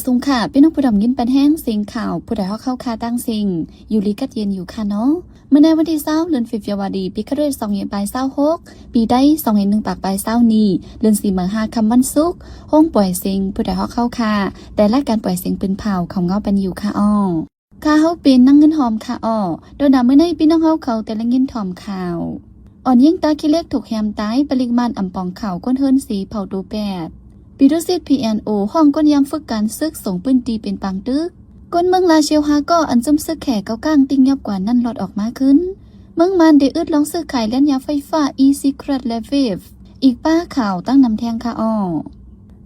ສູງຄ່ະ ພີ່ນ້ອງຜູ້ດຳຍິນປານແຮງ ເສັງຂ່າວ ຜູ້ໃດຮອກເຮົາຄ່າຕ່າງເສັງ ຢູ່ດີກັດເຢັນຢູ່ຄ່ະເນາະ. ມື້ໃນວັນທີຊາວ ເດືອນເຟບຣາຣີ ປີຄະເລກສອງພັນຊາວຫົກ ປີໄທສອງພັນໜຶ່ງປາກປາຍຊາວນີ້ ເດືອນສີ່ມາຫາຄ່ຳວັນສຸກ ໂຮງປ່ອຍເສັງ ຜູ້ໃດຮອກເຮົາຄ່າ ແຕ່ລາຍການປ່ອຍເສັງປືນເຜົາ ເຂົ້າເງົາປັນຢູ່ຄ່ະອ້ອ. ຂ້າເຮົາເປັນນາງເງິນຫອມຄ່ະອ້ອ ດອນດາມື້ໃນພີ່ນ້ອງເຮົາເຂົາແຕ່ລະຍິນຖ່ອມຂ່າວ ອ່ອນຍິງຕາຂີ້ເຫຼັກຖືກແຫມຕາຍ ປະລິກມານອຳປອງເຂົ້າ ຄົນເຮືອນເສເຜົາໂຕແປດ ປີຕຸສິດ ພີເອັນໂອ ຮ້ອງກົນຍາມຝຶກການສຶກ ສົງພື້ນທີ່ເປັນປາງຕຶກ ຄົນເມືອງລາຊຽວຫ້າກໍ ອັນຈຸ້ມຊຶກແຂກເກົາກາງຕິງຍອບກວ່ານັ້ນລອດອອກມາຄືນ ເມືອງມານໄດ້ອຶດລອງຊື້ຂາຍແລ່ນຢາໄຟຟ້າ e-cigarette ແລະ vape ອີກປ້າຂ່າວຕັ້ງນຳແທງຄ່ະອ້ອ.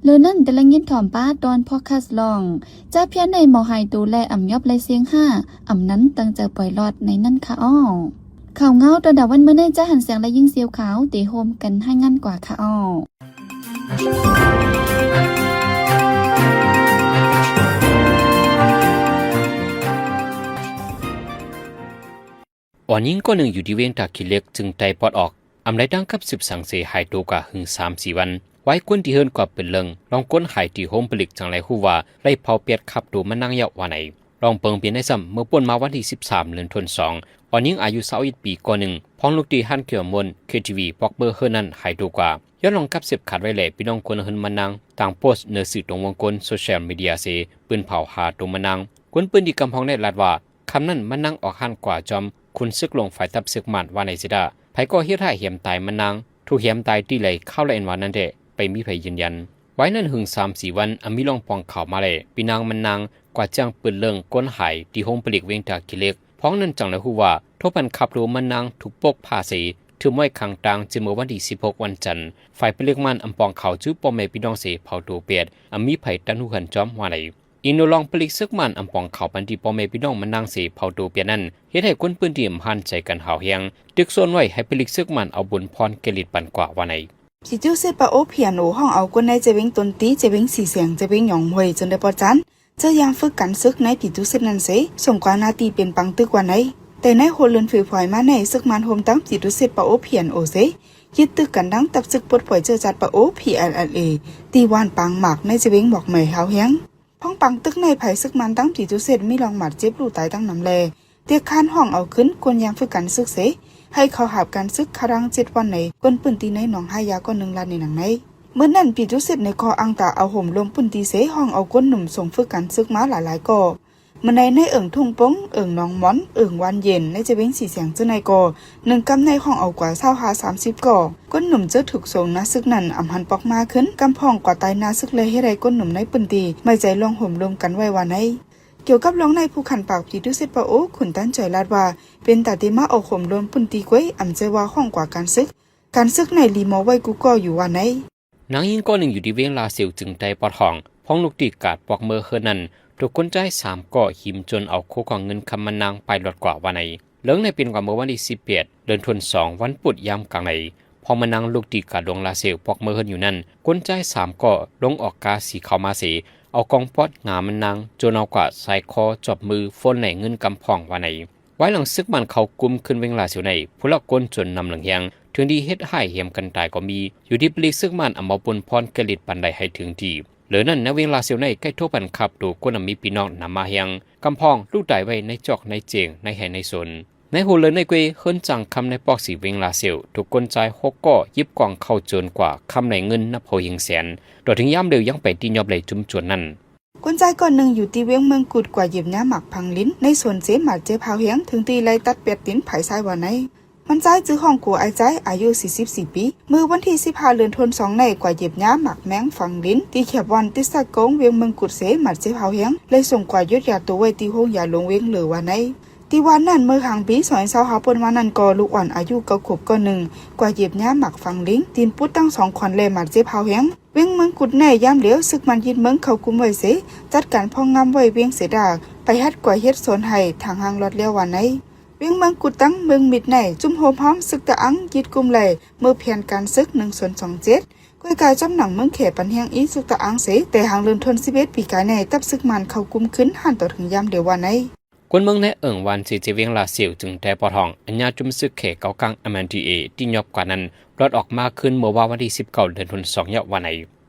ເລີນັ້ນແຕ່ລະຍິນຖ່ອມປ້າຕອນພອດຄາສລອງ ຈາພຽນໃນໝໍຫາຍໂຕແລະອຳຍອບໄລ່ເຊງຫ້າ ອຳນັ້ນຕັ້ງໃຈປ່ອຍລອດໃນນັ້ນຄ່ະອ້ອ. ຂ່າວເງົາຕອນດາວັນມື້ໃນ ຈາຫັນແສງ ແລະ ຍິງສຽວຂາວ ເຕໂຮມກັນລາຍງານກວ່າຄ່ະອ້ອ. ອ່ອນຍິງຄົນໜຶ່ງຢູ່ທີ່ວຽງທ່າຂີ້ເຫຼັກ ເຊິ່ງໄດ້ປອດອອກ ອຳໄລຕັ້ງກັບສືບສັງເສຫາຍໂຕກວ່າຫຶງສາມສີ່ວັນ ວາຍຄົນທີ່ເຮືອນກວ່າເປັນເລື່ອງ ລອງຄົ້ນຫາຍທີ່ໂຮມຜະລິດຈັ່ງໄດ້ຮູ້ວ່າ ໄດ້ເຜົາແປດຄາບໂຕມານາງແລ້ວວ່າໃນ ລອງເບິ່ງເປັນໃນຊ້ຳ ເມື່ອປ່ນມາວັນທີສິບສາມ ເດືອນທັນສອງ ອ່ອນຍິງອາຍຸຊາວເອັດປີກໍໜຶ່ງ ພ້ອງລູກຕີຮ້ານເຄື່ອງມ່ວນ ເຄທີວີ ປອກເບີເຮີນັ້ນຫາຍໂຕກວ່າ ຍ້ອນລອງກັບເສບຂາດໄວ້ແລ້ວ ພີ່ນ້ອງຄົນເຮືອນມານາງ ຕ່າງໂພສເນື້ອສື່ຕົງວົງກົນໂຊຊຽວມີເດຍເສ ປືນເຜົາຫາໂຕມານາງ ຄົນພື້ນທີ່ກຳພອງໄດ້ລາດວ່າ ຄ່ຳນັ້ນມານາງອອກຮ້ານກວ່າຈອມຂຸນເສິກຫຼວງຝ່າຍທັບເສິກມ້ານວ່າໃນຊິດາ ໃຜກໍເຮັດຮ້າຍແຫມຕາຍມານາງ ຖືກແຫມຕາຍທີ່ໄຫຼຄາວລະແອນວ່ານັ້ນແທ້ ໄປມີໃຜຢືນຢັນ. ວາຍນັ້ນຫຶງສາມສີ່ວັນ ອຳມີລອງປ່ອງຂ່າວມາແລ້ວ ພີ່ນາງມານາງກວ່າແຈ້ງເປີດເລື່ອງຄົ້ນຫາຍທີ່ໂຮງຜະລິດວຽງທ່າຂີ້ເຫຼັກ ພ້ອງນັ້ນຈັ່ງໄດ້ຮູ້ວ່າ ໂທພັນຄາບໂຕມານາງຖືກປົກຜ້າເສ ຖິ້ມໄວ້ຂ້າງທາງ ເຊັ່ນເມື່ອວັນທີສິບຫົກວັນຈັນ ຝ່າຍຜະລິດມ້ານອຳປອງຂ່າວຈື່ພໍ່ແມ່ພີ່ນ້ອງເສເຜົາໂຕແປດ ອຳມີໃຜທັນຮູ້ເຮືອນຈອມວ່າໃນ ອີໂນລອງຜະລິດເສິກມ້ານອຳປອງຂ່າວປັນທີ່ພໍ່ແມ່ພີ່ນ້ອງມານາງເສເຜົາໂຕແປດນັ້ນ ເຮັດໃຫ້ຄົນພື້ນທີ່ອຳຫານໃຈກັນຫາວແຮງ ຕຶກຊວນໄວ້ໃຫ້ຜະລິດເສິກມ້ານເອົາບຸນພອນແກ່ລິດປັນກວ່າວ່າໃນ. ປີຕຸສິດປາໂອ ພີເອັນໂອ ຮ້ອງເອົາຄົນໃນເຈວຽງຕົນຕີ ເຈວຽງສີແສງ ເຈວຽງຫຍອງຫ້ວຍ ຈົນໄດ້ປອດຈານ ເຈີຍາມຝຶກການສຶກໃນປີຕຸສິດນັ້ນເສ ສົ່ງກວ່າໜ້າທີ່ເປັນປາງຕຶກວ່າໃນ. ແຕ່ໃນຫົວເດືອນເຟບຣາຣີມາໃນ ເສິກມ້ານໂຮມຕັ້ງປີຕຸສິດປາໂອ ພີເອັນໂອ ເສ ຍຶດຕຶກກັນດັ່ງທັບເສິກປົດປ່ອຍເຈີຈັດປາໂອ ພີເອັນແອລເອ ທີ່ຫວ່ານປາງໝາກໃນເຈວຽງໝອກໄໝຫາວແຮງ. ພ້ອງປາງຕຶກໃນ ຝ່າຍເສິກມ້ານຕັ້ງປີຕຸສິດ ມີລອງບາດເຈັບ ລູກຕາຍຕັ້ງນຳແລ ເຕຍຄ້ານຮ້ອງເອົາຄືນຄົນຍາມຝຶກການສຶກເສ ໃຫ້ເຂົ້າຮັບການສຶກ ຄາດວ່າເຈັດວັນໃນ ຄົນພື້ນທີ່ໃນໜອງຮາຍາກໍໜຶ່ງລາດໃນໜັງໃນ. ມື້ນັ້ນ ປີຕຸສິດໃນກໍອ້າງຕາເອົາໂຮມລວມພື້ນທີ່ເສ ຮ້ອງເອົາຄົນໜຸ່ມສົ່ງຝຶກການສຶກມາຫຼາຍໆກໍ ມາໃນ ໃນເອີ່ງທົ່ງປົງ, ເອີ່ງໜອງໝອນ, ເອີ່ງຫວານເຢັນ ໃນເຈວຽງສີແສງເຈີໃນກໍ ໜຶ່ງກຳໃນຮ້ອງເອົາກວ່າຊາວຫາສາມສິບກໍ ຄົນໜຸ່ມເຈີຖືກສົ່ງໜ້າສຶກນັ້ນ ອຳຫັນປອກມາຄືນ ກຳພອງກວ່າຕາຍໜ້າສຶກ ແລະ ເຮັດໃຫ້ຄົນໜຸ່ມໃນພື້ນທີ່ໄໝ້ໃຈລອງໂຮມລວມກັນໄວ້ວ່າໃນ. ກ່ຽວກັບເລື່ອງໃນ ຜູ້ຂັນປາກປີຕຸສິດປາໂອ ຂຸນຕັນຈອຍລາດວ່າ ເປັນຕາເຕມາອອກໂຮມລວມພື້ນທີ່ກ້ວຍ ອຳເຈີວ່າຮ້ອງກວ່າການສຶກ ການສຶກໃນລີມໍໄວ້ກູ່ກໍຢູ່ວ່າໃນ. ນາງຍິງກໍໜຶ່ງຢູ່ທີ່ວຽງລາຊຽວ ຈຶ່ງໄດ້ປອດຮ້ອງ ພ້ອງລູກຕີກາດປອກເມີເຮືອນນັ້ນ ຖືກຄົນຊາຍສາມກໍຫິມຈົນເອົາໂຄຂອງເງິນຄຳມານາງໄປລອດກວ່າວ່າໃນ. ເລື່ອງໃນເປັນກວ່າເມື່ອວັນທີສິບແປດ ເດືອນທັນສອງ ວັນພຸດຍາມກາງໃນ ພ້ອງມານາງລູກຕີກາດຫຼວງລາຊຽວປອກເມີເຮືອນຢູ່ນັ້ນ ຄົນຊາຍສາມກໍລົງອອກກາສີຂາວມາເສ ເອົາກອງປອດງາມານາງ ໂຈນເອົາກວ່າສາຍຄໍ ຈອບມື ໂຟນ ແລະ ເງິນກຳພອງວ່າໃນ. ວາຍຫຼັງເສິກມ້ານເຂົ້າກຸມຂຶ້ນວຽງລາຊຽວໃນ ຜູ້ລັກກົນໂຈນນຳເລື່ອງແຮງ ເຖິງທີ່ເຮັດຮ້າຍແຫມກັນຕາຍກໍມີ ຢູ່ທີ່ຜະລິດເສິກມ້ານອຳເອົາບຸນພອນແກ່ລິດປັນໄດ້ໃຫ້ເຖິງທີ່. ເລີນັ້ນ ໃນວຽງລາຊຽວໃນ ໃກ້ໂທພັນຄາບໂຕຄົນອຳມີພີ່ນ້ອງນຳມາແຮງ ກຳພອງລູກຕາຍໄວ້ໃນຈອກໃນເຈງ ໃນໄຮ່ໃນສວນ. ໃນຫົວເລີນໃນເກວຍ ເຮືອນຈາງຄຳໃນປອກສີວຽງລາຊຽວ ຖືກຄົນຊາຍຫົກກໍຢິບກອງເຂົ້າໂຈນກວ່າຄຳ ແລະ ເງິນນັບຫົວເຮງແສນ ຕໍ່ເຖິງຍາມເດວຍັງໄປຕິຍອບໄດ້ຈຸ້ມຈວນນັ້ນ. ຄົນຊາຍກ່ອນໜຶ່ງຢູ່ທີ່ວຽງເມືອງກຸດ ກວ່າຢຽບຫຍ້າໝາກຝັງລິນໃນສວນເສ ບາດເຈັບຫາວແຮງ ເຖິງທີ່ໄລ່ຕັດແປດຕີນພາຍຊ້າຍວ່າໃນ. ມັນຊາຍຈື່ຮ້ອງໂກອ້າຍຈາຍ ອາຍຸສີ່ສິບສີ່ປີ ມື້ວັນທີສິບຫ້າ ເດືອນທັນສອງໃນ ກວ່າຢຽບຫຍ້າໝາກແມງຝັງລິນ ທີ່ແຄມວັນຕິດສາກອງ ວຽງເມືອງກຸດເສ ບາດເຈັບຫາວແຮງ ແລະ ສົ່ງກວ່າຢຸດຢາໂຕໄວ້ທີ່ໂຮງຢາຫຼວງວຽງເລີວ່າໃນ. ທີ່ວ່ານັ້ນ ເມື່ອກາງປີສອງພັນຊາວຫ້າ ປົນມານັ້ນກໍ ລູກອ່ອນອາຍຸເກົ້າຂວບກ່ອນໜຶ່ງ ກວ່າຢຽບຫຍ້າໝາກຝັງລິນ ຕີນປຸດທັງສອງຂອນ ແລະ ບາດເຈັບຫາວແຮງ ວຽງເມືອງກຸດໃນ ຍາມຫຼຽວ ເສິກມັນຍຶດເມືອງເຂົ້າກຸມໄວ້ເສ ຈັດການພອງງາມໄວ້ວຽງເສດາ ໄປຮັດກວາເຮັດສວນໄຮ່ ທາງຫ່າງລອດແລ້ວວ່າໃນ. ວຽງເມືອງກຸດ ຕັ້ງເມືອງມິດໃນ ຈຸ້ມໂຮມຮ້ອມເສິກຕະອັງຍຶດກຸມໄລ່ ເມື່ອແຜນການເສິກໜຶ່ງສອງເຈັດ ກ້ວຍກາຍຈອມໜັງເມືອງແຂປັນແຮງອີເສິກຕະອັງເສ ແຕ່ຫາງເດືອນທັນສິບເອັດ ປີກາຍໃນ ທັບເສິກມັນເຂົ້າກຸມຄືນຫັ້ນ ຕໍ່ເຖິງຍາມເດວວ່າໃນ. ຄົນເມືອງໃນເອີ່ງວານເຊ ເຈວຽງລາຊຽວ ຈຶ່ງໄດ້ປອດຮ້ອງ ອັນຍາຈຸ້ມຊຶກແຂເກົາກາງ ເອັມເອັນທີເອ ທີ່ຍອບກວ່ານັ້ນ ລອດອອກມາຄືນເມື່ອວານວັນທີສິບເກົ້າ ເດືອນທັນສອງ ຍາວວ່າໃນ.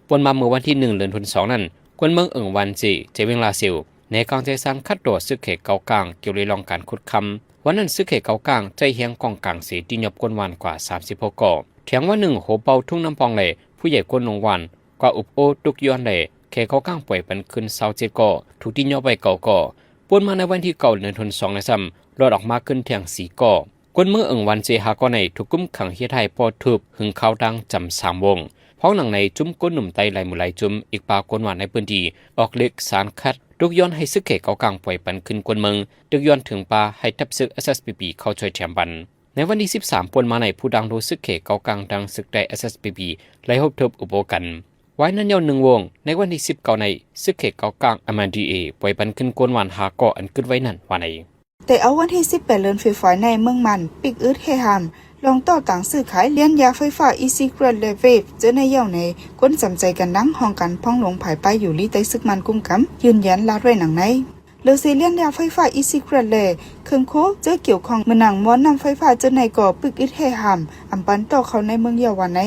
ປ່ນມາເມື່ອວັນທີໜຶ່ງ ເດືອນທັນສອງນັ້ນ ກວນເມືອງເອີງຫວັນເຈ ແຂວງວຽງລາຊຽວ ໃນການໃຊ້ສານຂັດຕໍ່ຊຶກເຂດເກົ້າກາງ ກ່ຽວເລື່ອງການຂຸດຄຳ. ວັນນັ້ນຊຶກເຂດເກົ້າກາງໃຊ້ແຮງກອງກາງເສຍ ຕີນຍົບກວນວານກວ່າສາມສິບຫົກກໍ. ແທງວັນໜຶ່ງໂຫເປົ່າທຸງນຳພອງ ແລະ ຜູ້ໃຫຍ່ກວນລົງວານກວ່າອຸບໂອ້ ຕຸກຍ້ອນ ແລະ ເຂດເກົ້າກາງປ່ອຍປັນຄືນຊາວເຈັດກໍ ຖືກຕີນຍົບໄວ້ເກົ້າກໍ. ປ່ວນມາໃນວັນທີເກົ້າ ເດືອນທັນວາ ຊອກໄດ້ຊ້ຳ ລອດອອກມາຄືນແທງສີ່ກໍ. ກວນເມືອງເອີງຫວັນເຈຫ້າກໍໃນ ຖືກຄຸມຂັງເຮັດໃຫ້ພໍຖືກຫຶງຄາວດັງຈຳສາມວົງ. ພ້ອມໜັງໃນ ຊຸມກວນໜຸ່ມໄຕຫຼາຍໝູ່ຫຼາຍຊຸມ ອີກປາກວນວານໃນພື້ນທີ່ ອອກເລກສານຂັດ ຕຸກຍ້ອນໃຫ້ຊຶກເຂດເກົ້າກາງປ່ອຍປັນຄືນກວນເມືອງ ຕຶກຍ້ອນເຖິງປາໃຫ້ທັບຊຶກ ເອສເອສບີບີ ເຂົ້າຊ່ວຍແຖມວັນ. ໃນວັນທີສິບສາມ ປ່ວນມາໃນ ຜູ້ດັງໂດຊຶກເຂດເກົ້າກາງ ດັງຊຶກໃຕ້ ເອສເອສບີບີ ໄດ້ພົບທົບອຸບໂອ້ກັນ. ວາຍນັ້ນຍາວໜຶ່ງວົງ ໃນວັນທີສິບເກົ້າໃນ ຊຶກເຂດເກົ້າກາງ ເອັມເອັນດີເອ ປ່ອຍປັນຄືນກວນວານຫ້າກໍ ອັນກຶດໄວ້ນັ້ນວ່າໃນ. ແຕ່ເອົາວັນທີສິບແປດ ເດືອນເຟບຣາຣີ ໃນເມືອງມັນປິກອຶດແຮ່ຫ້າມ ລອງຕໍ່ກາງຊື້ຂາຍລຽນຢາໄຟຟ້າ ອີຊີເກຣັດ ແລະ ເວບ ເຈີໃນຍາວໃນ ກົນຈຳໃຈກັນດັງ ຫ້ອງການພອງຫຼວງຝ່າຍປ້າຍຢູ່ລີໃຕ້ຊຶກມັນກຸມກຳ ຢືນຢັນລາດໄວ້ໜັງໃນ. ເຫຼືອເສຍລຽນຢາໄຟຟ້າ ອີຊີເກຣັດ ແລະ ເຄື່ອງໂຄເຈີກ່ຽວຂ້ອງ ເໝືອນໜັງໝໍ້ນ້ຳໄຟຟ້າເຈີໃນກໍປິກອຶດແຮ່ຫ້າມ ອຳປັນຕໍ່ເຂົ້າໃນເມືອງຍາວວ່າໃນ.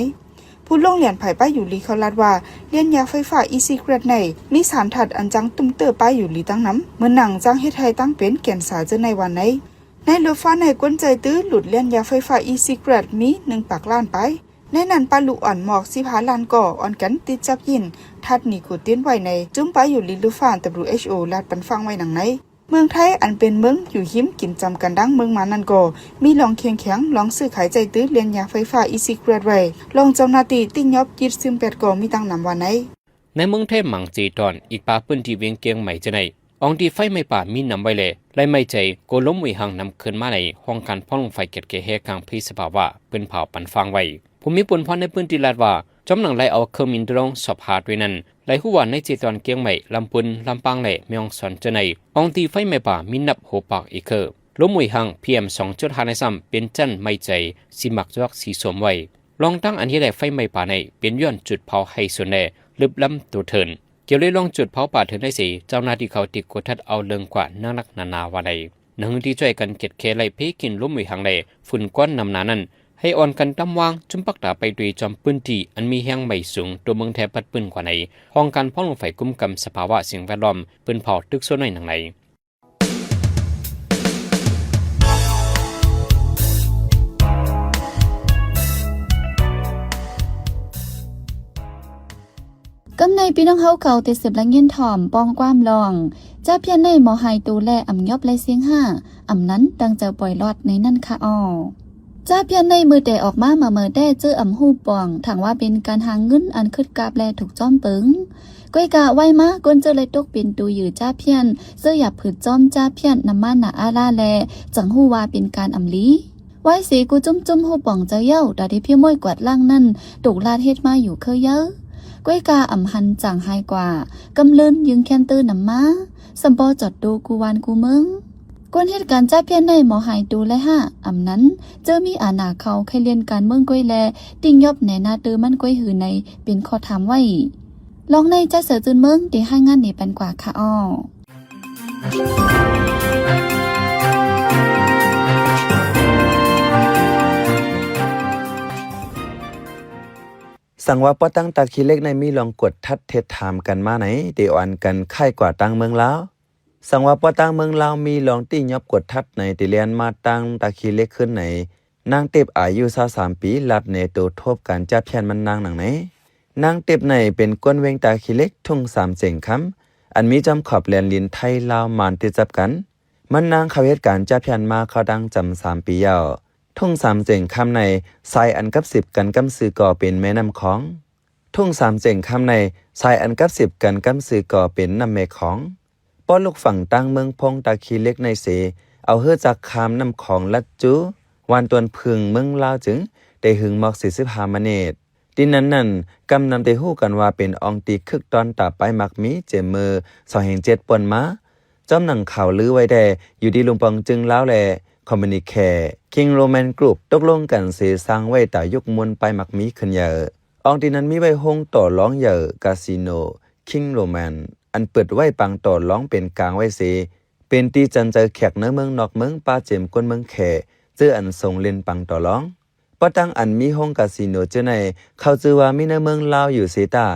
ຜູ້ລົງລຽນຝ່າຍປ້າຍຢູ່ລີເຂົາລາດວ່າ ລຽນຢາໄຟຟ້າ ອີຊີເກຣັດ ໃນ ມີສານທາດອັນຈັ່ງຕຸ້ມເຕີປ້າຍຢູ່ລີຕັ້ງນຳ ເໝືອນໜັງຈັ່ງເຮັດໃຫ້ຕັ້ງເປັນແກນສາເຈີໃນວ່າໃນ. ໃນໂລຟ້າໃນກົນໃຈຕື້ຫຼຸດລຽນຢາໄຟຟ້າ ອີຊີເກຣັດ ມີໜຶ່ງປາກລ້ານປາຍ. ໃນນັ້ນປະລຸອ່ອນໝອກສິບຫ້າລ້ານກໍ ອ່ອນກັນຕິດຈັບຢິນທາດນີໂຄຕິນໄວ້ໃນ ຈຸ້ມປ້າຍຢູ່ລີໂລຟ້າ ດັບເບິນຢູເອັດເອັດໂອ ລາດປັນຟັງໄວ້ໜັງໃນ. ເມືອງໄທ ອັນເປັນເມືອງຢູ່ຮິມກິນຈຳກັນດັງເມືອງມານນັ້ນກໍ ມີລອງຄຽງແຂງ ລອງຊື້ຂາຍໃຈຕື້ລຽນຢາໄຟຟ້າ ອີຊີເກຣັດ ໄວ້ ລອງເຈົ້າໜ້າທີ່ຕິນຍົບຈີດຊຶມແປດກໍມີຕັ້ງນຳວ່າໃນ. ໃນເມືອງໄທ ມັງເຈຕອນ ອີກປາກພື້ນທີ່ວຽງກຽງໃໝ່ເຈີໃນ ອ່ອງທີ່ໄຟໄໝ້ປ່າມີນຳໄວ້ ແລະ ໄລ່ໄໝ້ໃຈກໍລົ້ມຫວຍຫັງນຳຄືນມາໃນ ຫ້ອງການພອງຫຼວງຝ່າຍກຽດແກ່ແຮ່ກາງພະລິດສະພາວະ ເພິ່ນພາວປັນຟັງໄວ້. ຜູ້ມີບຸນພອນໃນພື້ນທີ່ລາດວ່າ ຈອມໜັງໄລ່ເອົາເຄື່ອງບິນໂດຣນສອບຫາດ້ວຍນັ້ນ ໄລ່ຮູ້ວ່າໃນເຈຕອນກຽງໃໝ່ ລຳປຸນ ລຳປາງ ແລະ ແມ່ຮ່ອງສອນເຈີໃນ ອ່ອງທີ່ໄຟໄໝ້ປ່າມີນັບຫົວປາກເອເຄີ. ລົມຫວຍຫັງ ພີເອັມສອງຈຸດຫ້າ ໃນຊ້ຳເປັນຈັນໄໝ້ໃຈ ສີໝາກຈອກ ສີສົ້ມໄວ້. ລອງຕັ້ງອັນເຮັດໃຫ້ໄຟໄໝ້ປ່າໃນ ເປັນຍ້ອນຈຸດເຜົາໄຮ່ສວນ ແລະ ລຶບລຳໂຕເທີນ. ກ່ຽວເລື່ອງຈຸດເຜົາປ່າເທີນໃນເສ ເຈົ້າໜ້າທີ່ເຂົາຕິກວດທັດເອົາເລື່ອງກວ່າໜັກໆໜາໆວ່າໃນ. ນາງທີ່ຊ່ວຍກັນເກັດແຂ້ໄລ່ເພກິ່ນລົມຫວຍຫັງ ແລະ ຝຸ່ນຄວັນນຳໜ້ານັ້ນ ໃຫ້ອ່ອນກັນຕຳວາງ ຈຸ້ມປັກຕາໄປໂດຍຈອມພື້ນທີ່ ອັນມີແຮງໄໝ້ສູງ ຕົວເມືອງແທບປັດປືນກວ່າໃນ ຫ້ອງການພອງຫຼວງຝ່າຍກຸມກຳສະພາວະສິ່ງແວດລ້ອມ ເພິ່ນເຝົ້າຕຶກໂຊນໄວ້ໜັງໃນ. ກຳໃນພີ່ນ້ອງເຮົາເຂົາໄດ້ສືບລາຍງານຖ່ອມປ່ອງຄວາມລອງ ຈາພຽນໃນມໍຫາຍໂຕແລະອຳຍົບລາຍຊຽງຫ້າ ອຳນັ້ນຕັ້ງໃຈປ່ອຍລອດໃນນັ້ນຄະອໍ. ຈາພຽນໃນເມື່ອແຕ່ອອກມາມາເມີແຕ່ເຈີອຳຮູ້ປ່ອງ ຖັງວ່າເປັນການຫາເງິນອັນຂຶດກາບແລະຖືກຈອມເປິງ. ກ້ວຍກະໄວ້ມາ ຄົນເຈີໄດ້ຕົກເປັນໂຕເຫຍື່ອຈາພຽນ ເຈີຢາບຜືດຈອມຈາພຽນນຳມາໜາອາລາແລະ ຈັ່ງຮູ້ວ່າເປັນການອຳລີ. ໄວ້ເສກູຈຸ້ມໆຮູ້ປ່ອງເຈົ້າເຍົາ ຕາທີ່ພີ່ມ້ອຍກວາດລ້າງນັ້ນ ຕົກລາດເຮັດມາຢູ່ເຄີເຢີ. ກ້ວຍກະອຳຫັນຈາງຫາຍກວ່າ ກຳເລີນຍຶງແຄນເຕີນຳມາ ສຳປໍຈອດໂຕກູວານກູເມືອງ. ຄົນເຮັດການຈາພຽນໃນມໍຫາຍໂຕແລະຫ້າ ອຳນັ້ນ ເຈີມີອານາເຂົາໄຄລຽນການເມືອງກ້ວຍແລະ ຕິງຍົບແນໜ້າເຕີມັນກ້ວຍຫືໃນ ເປັນຂໍ້ຖາມໄວ້. ລອງໃນຈາເສືອຈືນເມືອງ ໄດ້ລາຍງານນີ້ປັນກວ່າຄະອໍ. ສັງວ່າປະຕັງຕາຂີ້ເຫຼັກໃນມີລອງກວດທັດເທັດຖາມກັນມາໃນ ໄດ້ອ່ອນກັນຄ້າຍກວ່າຕ່າງເມືອງລາວ. ສັງວ່າປະຕັງເມືອງລາວມີລອງຕິຍົບກວດທັດໃນ ໄດ້ແລ່ນມາຕັ້ງຕາຂີ້ເຫຼັກຂຶ້ນໃນ. ນາງເຕັບອາຍຸຊາວສາມປີ ລາດແນໂຕທົບການຈາພຽນມັນນາງໜັງໃນ. ນາງເຕັບໃນເປັນຄົນເວັງຕາຂີ້ເຫຼັກ ທຸ່ງສາມເຈັງຄຳ ອັນມີຈອມຂອບແດນດິນໄທລາວມານຕິດຈັບກັນ. ມັນນາງເຂົ້າເຮັດການຈາພຽນມາເຂົ້າຕັ້ງຈຳສາມປີແລ້ວ. ທຸ່ງສາມເຈັງຄຳໃນ ສາຍອັນກັບສືບກັນກຳຊື່ກໍເປັນແມ່ນ້ຳຂອງ. ທຸ່ງສາມເຈັງຄຳໃນ ສາຍອັນກັບສືບກັນກຳຊື່ກໍເປັນນ້ຳແມ່ຂອງ. ປ້ອນລູກຝັ່ງຕັ້ງເມືອງພົງຕາຂີ້ເຫຼັກໃນເສ ເອົາເຮືອຈັກຂ້າມນ້ຳຂອງລັດຈູ ວານຕວນເພິງເມືອງລາວຈຶ່ງໄດ້ຫຶງໝອກສີ່ສິບຫ້າມະເນດ. ທີ່ນັ້ນນັ້ນ ກຳນຳໄດ້ຮູ້ກັນວ່າເປັນອ່ອງຕີຄຶກຕອນຕາປ້າຍມັກມີ ເຈມເມີ ສອງພັນເຈັດ ປ່ອນມາ. ຈອມໜັງຂ່າວລືໄວ້ແດ່ ຢູ່ທີ່ລຸມປອງຈຶ່ງລາວ ແລະ ຄອມພານີແຄ ຄິງໂຣແມນກຣຸບ ຕົກລົງກັນເສສ້າງໄວ້ຕາຍຸກມຸນປ້າຍມັກມີຂຶ້ນເຢີ. ອ່ອງທີ່ນັ້ນມີໄວ້ໂຮງຕໍ່ລອງເຢີ ກາຊີໂນ ຄິງໂຣແມນ ອັນເປີດໄວ້ປາງຕໍ່ລອງເປັນກາງໄວ້ເສ ເປັນທີ່ຈັນໃຈແຂກໃນເມືອງນອກເມືອງ ປະເຈມຄົນເມືອງແຂ ເຈີອັນຊົງຫຼິ້ນປາງຕໍ່ລອງ. ປະຕັງອັນມີໂຮງກາຊີໂນເຈີໃນ ເຂົາຈື່ວ່າມີໃນເມືອງລາວຢູ່ເຊຕາ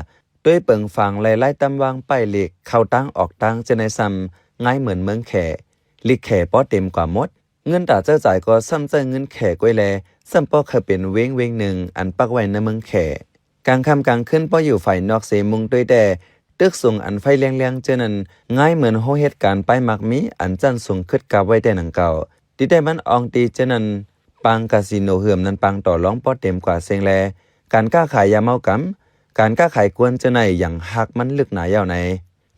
ດ້ວຍເປິງຝາງ ແລະ ລາຍຕຳວາງປ້າຍເລກ ເຂົ້າຕ່າງອອກຕ່າງ ເຊັ່ນໃດຊ້ຳ ງ່າຍເໝືອນເມືອງແຂ, ລິກແຂບໍ່ເຕັມກວ່າໝົດ. ເງິນຕາໃຊ້ຈ່າຍກໍຊ້ຳໃຊ້ເງິນແຂກວ່າແລ, ຊ້ຳບໍ່ເຄີຍເປັນເວງເວງໜຶ່ງ ອັນປັກໄວ້ໃນເມືອງແຂ. ກາງຄ່ຳກາງຄືນ ພໍຢູ່ຝາຍນອກເສມຸງໂຕຍແຕ່, ຕຶກສູງອັນໄຟແລງໆເຈີນັ້ນ ງ່າຍເໝືອນໂຮງເຮັດການປ້າຍໝາກມີ ອັນຊັ້ນສູງຄຶດກັບໄວ້ແຕ່ໜັງເກົ່າ. ຕິແຕ່ມັນອ່ອງຕີເຈີນັ້ນ, ປາງກາສິໂນເຫື່ອມນັ້ນ ປາງຕໍ່ລອງບໍ່ເຕັມກວ່າເສັງແລ. ການຄ້າຂາຍຢາເມົາກຳ, ການຄ້າຂາຍກວນເຈີໃນ ຫຍັງຫາກມັນລຶກໜາຍາວໃນ.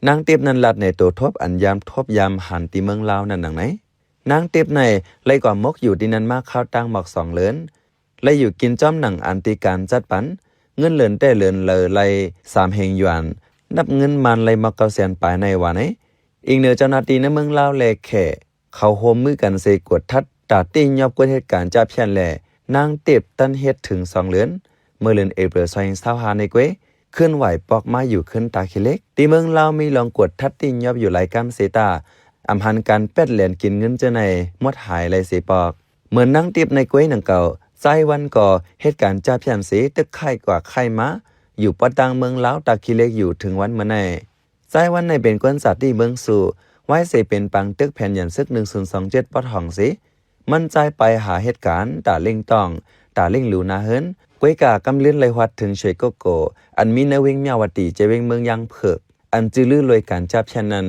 ນາງຕິບນັ້ນລາດໃນໂຕທົບ ອັນຍາມທົບຍາມຫັນທີ່ເມືອງລາວນັ້ນໜັງໃນ. ນາງຕິບໃນໄລ່ກວ່າໝົກຢູ່ທີ່ນັ້ນມາຄາວຕ່າງໝອກສອງເລີນ, ໄລ່ຢູ່ກິນຈ້ອມໜັງອັນທີ່ການຈັດປັນ, ເງິນເລີນແຕ່ເລີນເລີໄລ່ສາມແຫ່ງຢວນ, ນັບເງິນມານໄລ່ໝອກເກົ້າແສນປາຍໃນວ່າໃນ. ອີງເໜືອເຈົ້າໜ້າທີ່ໃນເມືອງລາວ ແລະ ແຂ ເຂົາຮ່ວມມືກັນເສກວດທັດ ຕາຕິຍອບກວດເຮັດການຈ້າພຽນແລະ ນາງຕິບຕັນເຮັດເຖິງສອງເດືອນ, ເມື່ອເດືອນເອເປຣຊອງພັນຊາວຫ້າໃນເກວຍ ຄືນໄຫວປອກມາຢູ່ຂຶ້ນຕາຂີ້ເຫຼັກ. ທີ່ເມືອງລາວມີລອງກວດທັດຕິຍອບຢູ່ຫຼາຍກ້ຳເສຕາ, ອຳຫັນການແປດແລນກິນເງິນເຈີໃນໝົດຫາຍໄຫຼເສປອກ. ເໝືອນນາງຕິບໃນເກວຍໜັງເກົ່າ, ຊາຍວັນກໍເຮັດການຈ້າພຽນເສ ຕຶກຄ້າຍກວ່າຄ້າຍມາ ຢູ່ປອດຕ່າງເມືອງລາວຕາຂີ້ເຫຼັກຢູ່ເຖິງວັນເມື່ອໃນ. ຊາຍວັນໃນເປັນຄົນຊາດທີ່ເມືອງສູ, ວາຍເສເປັນປາງຕຶກແຜນຫຍັນຊຶກໜຶ່ງສູນສອງເຈັດປອດຫ້ອງເສ, ມັນຈ່າຍໄປຫາເຮັດການ, ຕາເລັ່ງຕ້ອງ, ຕາເລັ່ງຫຼູນາເຮືອນ, ກວຍກາກຳລືນໄລ່ຮອດເຖິງເຊໂກໂກ, ອັນມີໃນເວງມຽວາຕີ ເຈເວງເມືອງຢ່າງເຜິກ, ອັນຈື່ລືລວຍການຈັບແຂນນັ້ນ.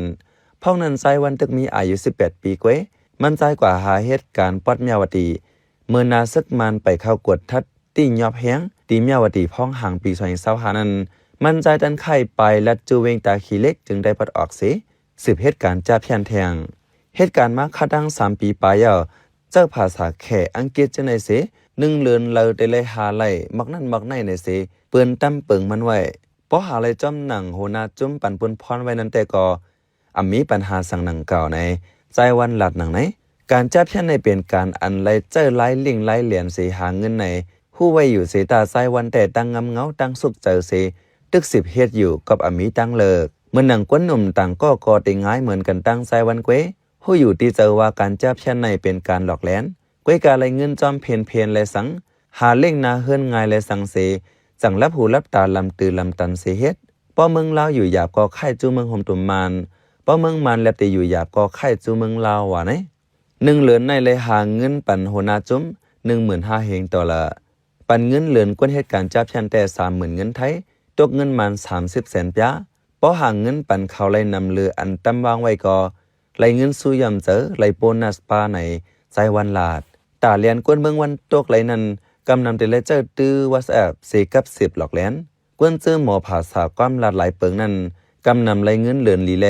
ພ້ອມນັ້ນຊາຍວັນຕຶກມີອາຍຸສິບແປດປີກວຍ, ມັນຈ່າຍກວ່າຫາເຮັດການປອດມຽວາຕີ. ເມື່ອນາເສິກມານໄປເຂົ້າກວດທັດ ທີ່ຍອບແຮງ ທີ່ມຽວາຕີ ພອງຫາງປີສອງພັນຊາວຫ້ານັ້ນ, ມັນຈ່າຍຕັນໄຂ່ປາຍລັດຈູເວງຕາຂີ້ເຫຼັກ ຈຶ່ງໄດ້ປອດອອກເສ, ສືບເຮັດການຈັບແຂນແທງ. ເຮັດການມາຄາດຕັ້ງສາມປີປາຍແລ້ວ, ເຈົ້າພາສາແຂ ອັງກິດຈັ່ງໃດເສ, ໜຶ່ງເດືອນລາວໄດ້ໄລ່ຫາໄລ່ ໝອກນັ້ນໝອກໃນໃນເສ, ເປີ້ນຕຳເປິງມັນໄວ້. ພໍຫາໄລ່ຈ້ອມໜັງຫົວໜ້າຈຸ້ມປັນປຸນພອນໄວ້ນັ້ນແຕ່ກໍ ອຳມີປັນຫາສັງໜັງກ່າວໃນ, ຊາຍວັນລາດໜັງໃນ. ການຈັບແຂນໃນເປັນການອັນໄລ່ໃຊ້ລາຍລິ້ງລາຍແຫຼນເສຫາເງິນໃນ, ຮູ້ໄວ້ຢູ່ເສຕາຊາຍວັນແຕ່ຕັ້ງງຳເງົາຕັ້ງສຸກໃຈເສ, ຕຶກສິບເຮັດຢູ່ກອບອຳມີຕັ້ງເລີກ. ເໝືອນໜັງຄົນໜຸ່ມຕ່າງກໍກໍຕິງາຍເໝືອນກັນຕັ້ງຊາຍວັນເກວຍ, ຮູ້ຢູ່ທີ່ໃຈວ່າການຈັບແຂນໃນເປັນການຫຼອກແຫຼນ, ກວຍກາໄລ່ເງິນຈອມເພນເພນແລະສັງ, ຫາເລ້ງນາເຮືອນງ່າຍແລະສັງເສ, ຈັ່ງລັບຫູລັບຕາລຳຕື້ລຳຕັນເສເຮັດ. ເພາະເມືອງລາວຢູ່ຫຍາບກໍຄ້າຍຈູເມືອງໂຮມຕຸມມານ, ເພາະເມືອງມານແລບແຕ່ຢູ່ຫຍາບກໍຄ້າຍຈູເມືອງລາວວ່າໃນ. ໜຶ່ງເດືອນໃນໄລ່ຫາເງິນປັນຫົວໜ້າຈຸ້ມ ໜຶ່ງໝື່ນຫ້າເຮງໂຕລາ, ປັນເງິນເດືອນຄົນເຮັດການຈັບແຂນແຕ່ສາມໝື່ນເງິນໄທ, ຕົກເງິນມານສາມສິບແສນປາຍ. ພໍຫາເງິນປັນເຂົາໄລ່ນຳເຫຼືອອັນຕຳວາງໄວ້ກໍ ໄລ່ເງິນຊູ່ຢ່ອມເຈີ, ໄລ່ໂບນັສປາໃນ, ຊາຍວັນລາດ. ຕາແລນກວນເມືອງວັນຕົກໄລ່ນັ້ນ, ກຳນຳແຕ່ໄລ່ໃຊ້ຕື້ວັອດແອັບເສກັບສືບຫຼອກແລນ. ກວນເຈີໝໍພາສາຄວາມລາດຫຼາຍເປິງນັ້ນ, ກຳນຳໄລ່ເງິນເດືອນລີແລ.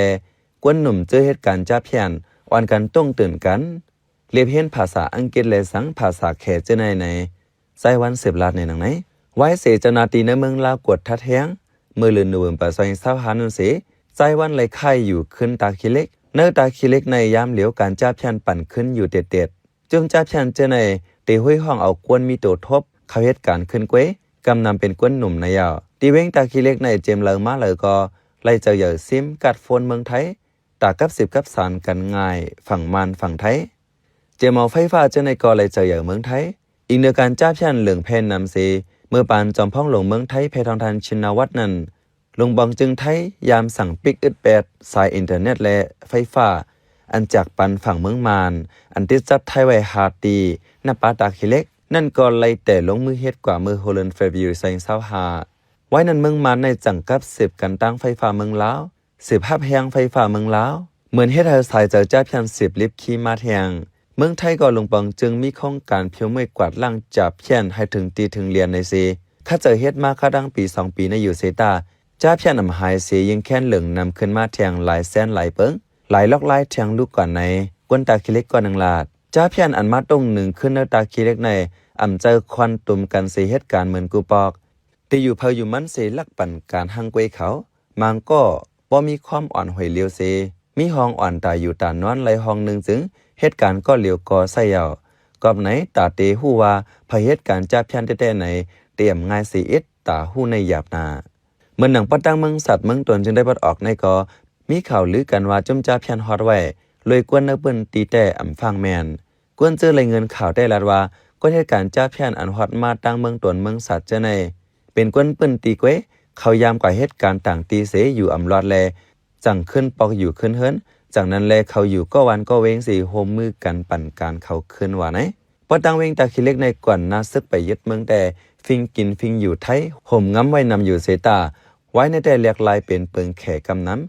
ກວນໜຸ່ມເຈີເຮັດການຈັບແຂນ, ອ່ອນກັນຕົງເຕືອນກັນ. ລຽບຮຽນພາສາອັງກິດແລະສັງພາສາແຂເຈີໃນໃນ. ຊາຍວັນສືບລາດໃນໜັງໃນ. ວາຍເສເຈົ້າໜ້າທີ່ໃນເມືອງລາວກວດທັດແຮງ, ເມື່ອເດືອນໂນເວັມເປີສອງພັນຊາວຫ້ານັ້ນເສ, ຊາຍວັນໄລ່ຄ້າຍຢູ່ຂຶ້ນຕາຂີ້ເຫຼັກ. ໃນຕາຂີ້ເຫຼັກໃນຍາມຫຼຽວການຈັບແຂນປັນຂຶ້ນຢູ່ເຕັດໆ. ຈຸ້ມຈັບແຂນເຈີໃນ, ເຕຮຸ້ຍຫ້ອງເອົາກວນມີໂຕທົບ, ເຂົ້າເຮັດການຂຶ້ນເກວຍ, ກຳນຳເປັນກວນໜຸ່ມໃນຍາວ. ທີ່ເວງຕາຂີ້ເຫຼັກໃນເຈມເລີມາເລີກໍ, ໄລ່ເຈົ້າໃຫຍ່ຊິມກາດໂຟນເມືອງໄທ, ຕາກັບສືບກັບສານກັນງ່າຍ, ຝັ່ງມານຝັ່ງໄທ. ເຈມເອົາໄຟຟ້າເຈີໃນກໍໄລ່ເຈົ້າໃຫຍ່ເມືອງໄທ. ອີງເໜືອການຈັບແຂນເຫຼືອງແຜ່ນນຳເສ, ເມື່ອປານຈອມພອງຫຼວງເມືອງໄທ ແພທອງທ່ານ ຊິນນາວັດນັ້ນ, ຫຼວງປອງຈຶ່ງໄທ ຍາມສັ່ງປິກອຶດແປດສາຍອິນເຕີເນັດແລະໄຟຟ້າ, ອັນຈາກປັນຝັ່ງເມືອງມານ, ອັນຕິດຈັບໄທໄວ້ຫ້າຕີ, ນຳປາຕາຂີ້ເຫຼັກ, ນັ້ນກໍໄລ່ແຕ່ລົງມືເຮັດກວ່າເມື່ອຫົວເດືອນເຟບຣຸວຣີ ສອງພັນຊາວຫ້າ. ໄວ້ນັ້ນເມືອງມານໃນຈັ່ງກັບສືບກັນຕັ້ງໄຟຟ້າເມືອງລາວ, ສືບຮັບແຮງໄຟຟ້າເມືອງລາວ, ເໝືອນເຮັດໃຫ້ສາຍເຈົ້າຈັບແຂນສືບລິບຄີມາແທງ. ເມືອງໄທກໍຫຼວງປອງຈຶ່ງມີໂຄງການຜິວເມື່ອຍກວາດລ້າງຈັບແຂນໃຫ້ເຖິງຕີເຖິງລຽນໃນເສ. ຂະເຈົ້າເຮັດມາຄາດຕັ້ງປີສອງປີໃນຢູ່ເສຕາ, ຈັບແຂນອຳຫາຍເສ, ຍິງແຂນເຫຼືອງນຳຂຶ້ນມາແທງຫຼາຍແສນຫຼາຍເປິງ, ຫຼາຍລອກລາຍແທງລູກກວ່າໃນ, ກວນຕາຂີ້ເຫຼັກກໍໜັງລາດ. ຈັບແຂນອັນມາຕົງໜຶ່ງຂຶ້ນໃນຕາຂີ້ເຫຼັກໃນ, ອຳໃຈຄວັນຕຸມກັນເສເຮັດການເໝືອນກູປອກ. ທີ່ຢູ່ໃຜຢູ່ມັນເສລັກປັນການຮັ່ງກວຍເຂົາ. ມາງກໍບໍ່ມີຄວາມອ່ອນຫວຍຫຼຽວເສ, ມີຫ້ອງອ່ອນຕາຢູ່ຕານອນໄລ່ຫ້ອງໜຶ່ງຈຶ່ງເຮັດການກໍຫຼຽວກໍໃສ່ເຍົາ. ກອບໃນຕາເຕຮູ້ວ່າໃຜເຮັດການຈັບແຂນແທ້ໆໃນ, ຕຽມງ່າຍເສອິດ, ຕາຮູ້ໃນຫຍາບໜ້າ. ເໝືອນໜັງປະຕັງເມືອງສັດເມືອງຕົນຈຶ່ງໄດ້ປອດອອກໃນກໍ, ມີຂ່າວລືກັນວ່າຈຸ້ມຈັບແຂນຮອດໄວ້, ລວຍກວນໃນພື້ນທີ່ແຕ່ອຳຟັງແມ່ນ. ກວນເຈີໄລ່ເງິນຂ່າວແຕ່ລາດວ່າ, ກວນເຮັດການຈັບແຂນອັນຮອດມາຕັ້ງເມືອງຕົນເມືອງສັດເຈີໃນ, ເປັນກວນພື້ນທີ່ເກວຍ, ເຂົາຢາມກວ່າເຮັດການຕ່າງທີ່ເສ ຢູ່ອຳລອດແລ ຈັ່ງຂຶ້ນປອກຢູ່ຂຶ້ນເຮືອນ. ຈັ່ງນັ້ນແລ ເຂົາຢູ່ກໍວັນກໍເວງເສ ໂຮມມືກັນປັນການເຂົາຂຶ້ນວ່າໃນ. ປອດຕັ້ງເວງຕາຂີ້ເຫຼັກໃນກ່ອນໜ້າເສິກໄປຍຶດເມືອງແຕ່ ຟິງກິນຟິງຢູ່ໄທ ໂຮມງຳໄວ້ນຳຢູ່ເສຕາ ວາຍໃນແຕ່ແຫຼກລາຍເປັນເປິງແຂກຳນຳ.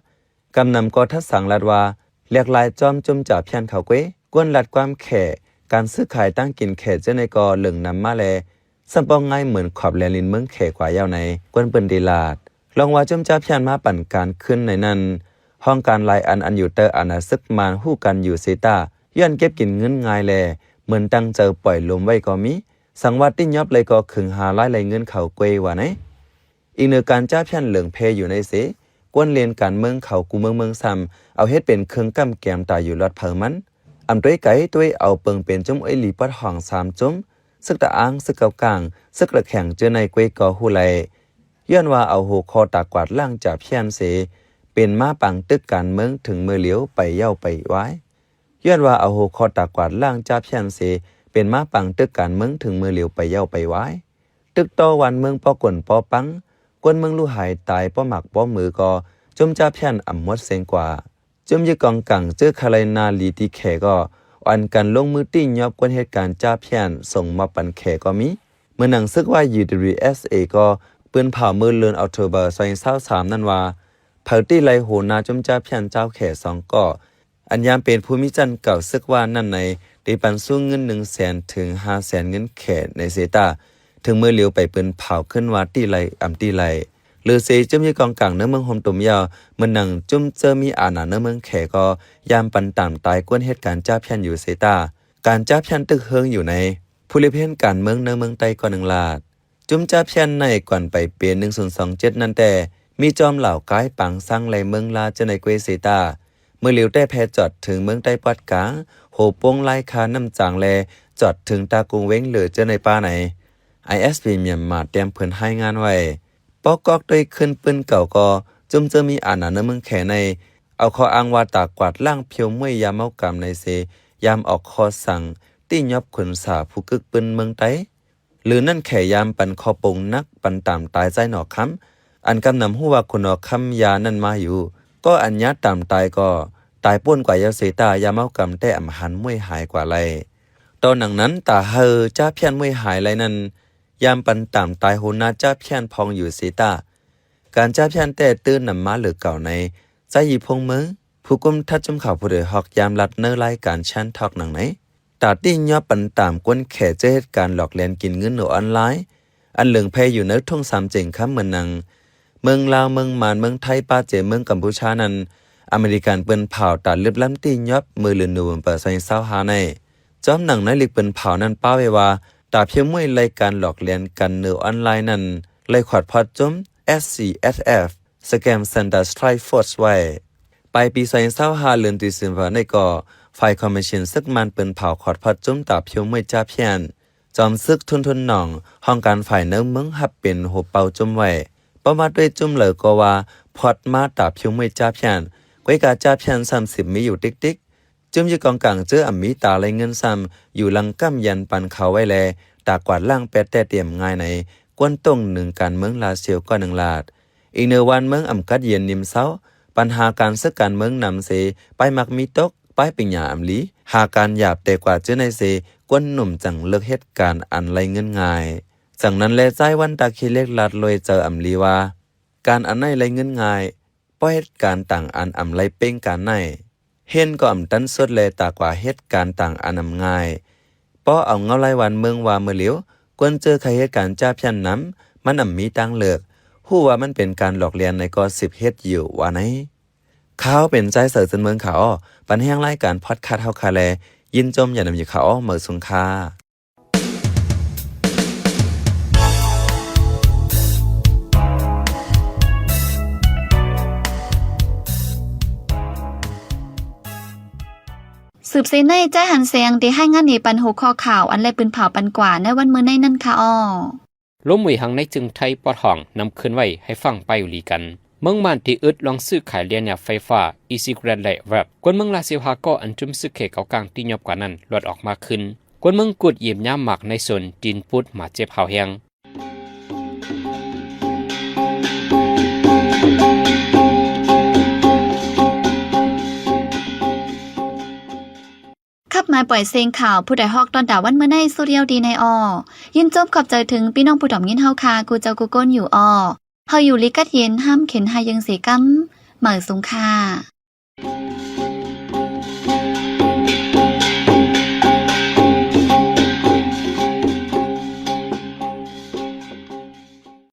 ກຳນຳກໍທັດສັງລັດວ່າ ແຫຼກລາຍຈອມຈຸ້ມຈາພຽນເຂົາເກວຍ ກວນລັດຄວາມແຂ ການຊື້ຂາຍຕັ້ງກິນແຂເຈົ້າໃນກໍເລິງນຳມາແລ ສ່ຳປອງງ່າຍເໝືອນຂອບແດນດິນເມືອງແຂກວ່າຍາວໃນ ກວນເປີ້ນດີລາດ. ລອງວ່າຈຸ້ມຈາພຽນມາປັນການຂຶ້ນໃນນັ້ນ ຫ້ອງການຫຼາຍອັນ ອັນຢູ່ໃຕ້ອານາເສິກມານຮູ້ກັນຢູ່ເສຕາ ຍ້ອນເກັບກິນເງິນງ່າຍແລ ເໝືອນຕັ້ງໃຈປ່ອຍລົມໄວ້ກໍມີ ສັງວ່າຕິຍອບໄລກໍເຄິ່ງຫ້າລ້ານໄລເງິນເຂົາເກວຍວ່າໃນ. ອີກເໜືອການຈາພຽນເລິງແພຢູ່ໃນເສ ກວນເລນການເມືອງເຂົາກູ່ເມືອງເມືອງຊ້ຳ ເອົາເຮັດເປັນເຄື່ອງກຳແກມຕາຢູ່ລອດເຜີາມັນ. ອຳຕົວເອກໄກຕົວເອກເອົາເປິງເປັນຈຸ້ມເອຍຫຼີປອດຫ້ອງສາມຈຸ້ມ ເສິກຕະອາງ ເສິກເກົາກາງ ເສິກຕະແຂງເຈີໃນເກວຍກໍຮູ້ໄລ ຍ້ອນວ່າເອົາຫົວຂໍ້ຕາກວາດລ້າງຈາພຽນເສ ເປັນມ້າປາງຕຶກການເມືອງເຖິງມື້ຫຼຽວໄປເຍົາໄປວາຍ. ຍ້ອນວ່າເອົາຫົວຂໍ້ຕາກວາດລ້າງຈາພຽນເສ ເປັນມ້າປາງຕຶກການເມືອງເຖິງມື້ຫຼຽວໄປເຍົາໄປວາຍ. ຕຶກຕໍ່ວານເມືອງປໍກົນປໍປັງ ກວນເມືອງລູກຫາຍຕາຍປໍໝາກປໍມືກໍ ຈຸ້ມຈາພຽນອຳໝົດເສັງກວ່າ. ຈຸ້ມຍຶດກອງກາງເຈີຄາໄລນາລີຕີແຂກໍ ອັນກັນລົງມືຕິຍອບກວນເຮັດການຈາພຽນສົ່ງມອບປັນແຂກໍມີ. ເໝືອນໜັງເສິກວ່າ UWSA ກໍປືນເຜົາມື້ເດືອນອອກໂທເບີ ສອງພັນຊາວສາມນັ້ນວ່າ ເຜົາຕີໄລຫົວໜ້າຈຸ້ມຈາພຽນເຈົ້າແຂສອງກໍ ອັນຍາມເປັນຜູ້ມີຈັນເກົ່າເສິກວ່ານັ້ນໃນ ໄດ້ປັນສູ້ເງິນໜຶ່ງແສນເຖິງຫ້າແສນເງິນແຂໃນເສຕາ ເຖິງມື້ຫຼຽວໄປປືນເຜົາຂຶ້ນວ່າຕີໄລອຳຕີໄລ. ຫຼືເສຈຸ້ມຍຶດກອງກາງໃນເມືອງໂຮມຕຸມຍາວ ເໝືອນໜັງຈຸ້ມເຈີມີອານາໃນເມືອງແຂກໍ ຢາມປັນຕາມຕາຍກວນເຮັດການຈາພຽນຢູ່ເສຕາ ການຈາພຽນຕຶກເຮີງຢູ່ໃນ ຜູ້ລຽບຮຽນການເມືອງໃນເມືອງໃຕ້ກໍໜຶ່ງລາດ. ຈຸ້ມຈາພຽນໃນກ່ອນໄປເປໜຶ່ງສູນສອງເຈັດນັ້ນແຕ່ ມີຈອມຫຼາວກາຍປາງສັງແລເມືອງລາເຈົ້າໃນເກວຍເສຕາ ເມື່ອຫຼຽວແຕ່ແພຈອດເຖິງເມືອງໃຕ້ປອດກາງ ໂຮໂປ່ງລາຍຄານ້ຳຈາງແລ ຈອດເຖິງຕາກຸງເວງເຫຼືອເຈົ້າໃນປາໃນ ISP ມຽນມາຕຽມເພິ່ນລາຍງານໄວ້. ປອກກອກດ້ວຍຂຶ້ນປືນເກົ່າກໍ ຈຸ້ມເຈີມີອານາໃນເມືອງແຂໃນ ເອົາຂໍ້ອ້າງວ່າຕາກວາດລ້າງພຽວມວຍຢາເມົາກຳໃນເສ ຢາມອອກຂໍ້ສັ່ງ ຕິຍອບຂຸນສາຜູ້ກຶກປືນເມືອງໃຕ້. ຫຼືນັ້ນແຂຢາມປັນຂໍ້ປົງໜັກ ປັນຕາມຕາຍໃຈໜໍຄຳ ອັນກຳນຳຮູ້ວ່າຄຸນໜໍຄຳຢານັ້ນມາຢູ່ ກໍອັນຍາຕາມຕາຍກໍຕາຍປົ່ນກວ່າຢາວເສຕາ ຢາເມົາກຳແຕ່ອຳຫັນມວຍຫາຍກວ່າໄລ. ຕໍ່ໜັງນັ້ນ ຕາເຮີຈາພຽນມວຍຫາຍໄລນັ້ນ ຢາມປັນຕາມຕາຍຫົວໜ້າຈາພຽນພອງຢູ່ເສຕາ ການຈາພຽນແຕ່ຕື່ນນຳມາເຫຼືອເກົ່າໃນ ໃຈຢີພົງເມືອງ ຜູ້ກຸມທັດຈຸ້ມຂ່າວຜູ້ດອຍຮອກ ຢາມລັດໃນລາຍການ Channel Talk ໜັງໃນ ຕາຕິຍອບປັນຕາມກວນແຂເຈີເຮັດການຫຼອກລຽນກິນເງິນໃນອອນລາຍ ອັນເລິງແພຢູ່ໃນທົ່ງສາມເຈັງຄຳເໝືອນໜັງ ເມືອງລາວ ເມືອງມານ ເມືອງໄທ ປາເຈ ເມືອງກຳປູຊານັ້ນ ອາເມລິກັນປືນເຜົາຕາລຶບລ້ຳຕິຍອບ ເມື່ອເດືອນໂນເວັມເບີ ສອງພັນຊາວຫ້າໃນ ຈອມໜັງໃນລິກປືນເຜົານັ້ນປ້າໄວ້ວ່າ ຕາພຽວມວຍລາຍການຫຼອກລຽນກັນໃນອອນລາຍນັ້ນ ໄລ່ຂອດພອດຈຸ້ມ SCSF Scam Center Strike Force ໄວ້. ປາຍປີສອງພັນຊາວຫ້າ ເດືອນ December ໃນກໍ ຝ່າຍຄອມມິວນິດເສິກມານປືນເຜົາຂອດພອດຈຸ້ມຕາພຽວມວຍຈາພຽນ ຈອມເສິກທຸນທຸນໜອງ ຫ້ອງການຝ່າຍໃນເມືອງຮັບເປັນຫົວເປົ່າຈຸ້ມໄວ້ ປະມາດດ້ວຍຈຸ້ມເລີກໍວ່າ ພອດມາຕາພຽວມວຍຈາພຽນ ກວຍກາຈາພຽນຊ້ຳສິບມີຢູ່ຕິກໆ ຈຸ້ມຢູ່ກອງກາງເຈີອຳມີຕາໄລເງິນຊ້ຳ ຢູ່ຫຼັງກຳຢັນປັນເຂົາໄວ້ແລ ຕາກວາດລ້າງແປດແຕ່ຕຽມງ່າຍໃນ ກວນຕົງໜຶ່ງການເມືອງລາຊຽວກໍໜຶ່ງລາດ. ອີກເໜືອວານເມືອງອຳກັດເຢັນນິມເຊົາ ບັນຫາການເສິກການເມືອງນຳເສ ປາຍມັກມີຕົກ ປາຍປັນຍາອຳລີ ຫາການຫຍາບແຕ່ກວ່າເຈີໃນເສ ກວນໜຸ່ມຈັ່ງເລີກເຮັດການອັນໄລເງິນງ່າຍ. ຈັ່ງນັ້ນແລ ໃຈວັນຕາຂີ້ເຫຼັກລາດລວຍເຈີອຳລີວ່າ ການອັນໃນໄລເງິນງ່າຍ ເພາະເຮັດການຕ່າງອັນອຳໄລເປັ່ງການໃນ ເຫັນກໍອຳຕັນສຸດແລ ຕາກວ່າເຮັດການຕ່າງອັນອຳງ່າຍ ເພາະເອົາເງົາໄລວານເມືອງວ່າເມື່ອຫຼຽວ ກວນເຈີໃຄເຮັດການຈາພຽນນຳ ມັນອຳມີທາງເລືອກ ຮູ້ວ່າມັນເປັນການຫຼອກລຽນໃນກໍສິບເຮັດຢູ່ວ່າໃນ. ຂ່າວເປັນໃຈເສີເຊີນເມືອງຂາວ ປັນແຮງລາຍການພອດຄາສເຮົາຄາແລ ຍິນຊົມຢ່ານຳຢູ່ຂາວ ເໝີສຸງຄ່າ. ສືບເສຍໃນ ໃຈຫັນແສງ ໄດ້ຮາຍງານໃຫ້ປັນຫົວຂໍ້ຂ່າວ ອັນແລະປືນເຜົາປັນກວ່າໃນວັນມື້ໃນນັ້ນຄ່າອໍ. ລົມຫວຍຮັງໃນເຊິ່ງໄທປອດຫ້ອງ ນຳຄືນໄວ້ໃຫ້ຟັງໄປຢູ່ລີກັນ. ເມືອງມານທີ່ອຶດລອງຊື້ຂາຍເລຍນຍາໄຟຟ້າ e-cigarette ແລະ vape ກວນເມືອງລາຊຽວຫ້າກໍອັນຈຸ້ມຊຶກເຂດເກົາກາງທີ່ຍອບກວ່ານັ້ນ ລອດອອກມາຄືນ. ກວນເມືອງກຸດຢ້ຽມຍາມໝາກໃນສວນ ຕີນປຸດ ໝາເຈັບຫາວແຮງ. ປ່ອຍເສັງຂ່າວ ຜູ້ໃດຮອກຕ້ອນຕາວັນມື້ໃນ ສຸດຍອດດີໃນອໍ ຍິນຊົມຂອບໃຈເຖິງພີ່ນ້ອງຜູ້ດອມຍິນເຮົາຄ່າ ກູ່ເຈົ້າກູ່ກົ້ນຢູ່ອໍ ເຮົາຢູ່ລີກັດເຢັນ ຫ້າມເຂັນຫາຍເຢິງເສກຳ ໝ້າຍສູງຄ່າ.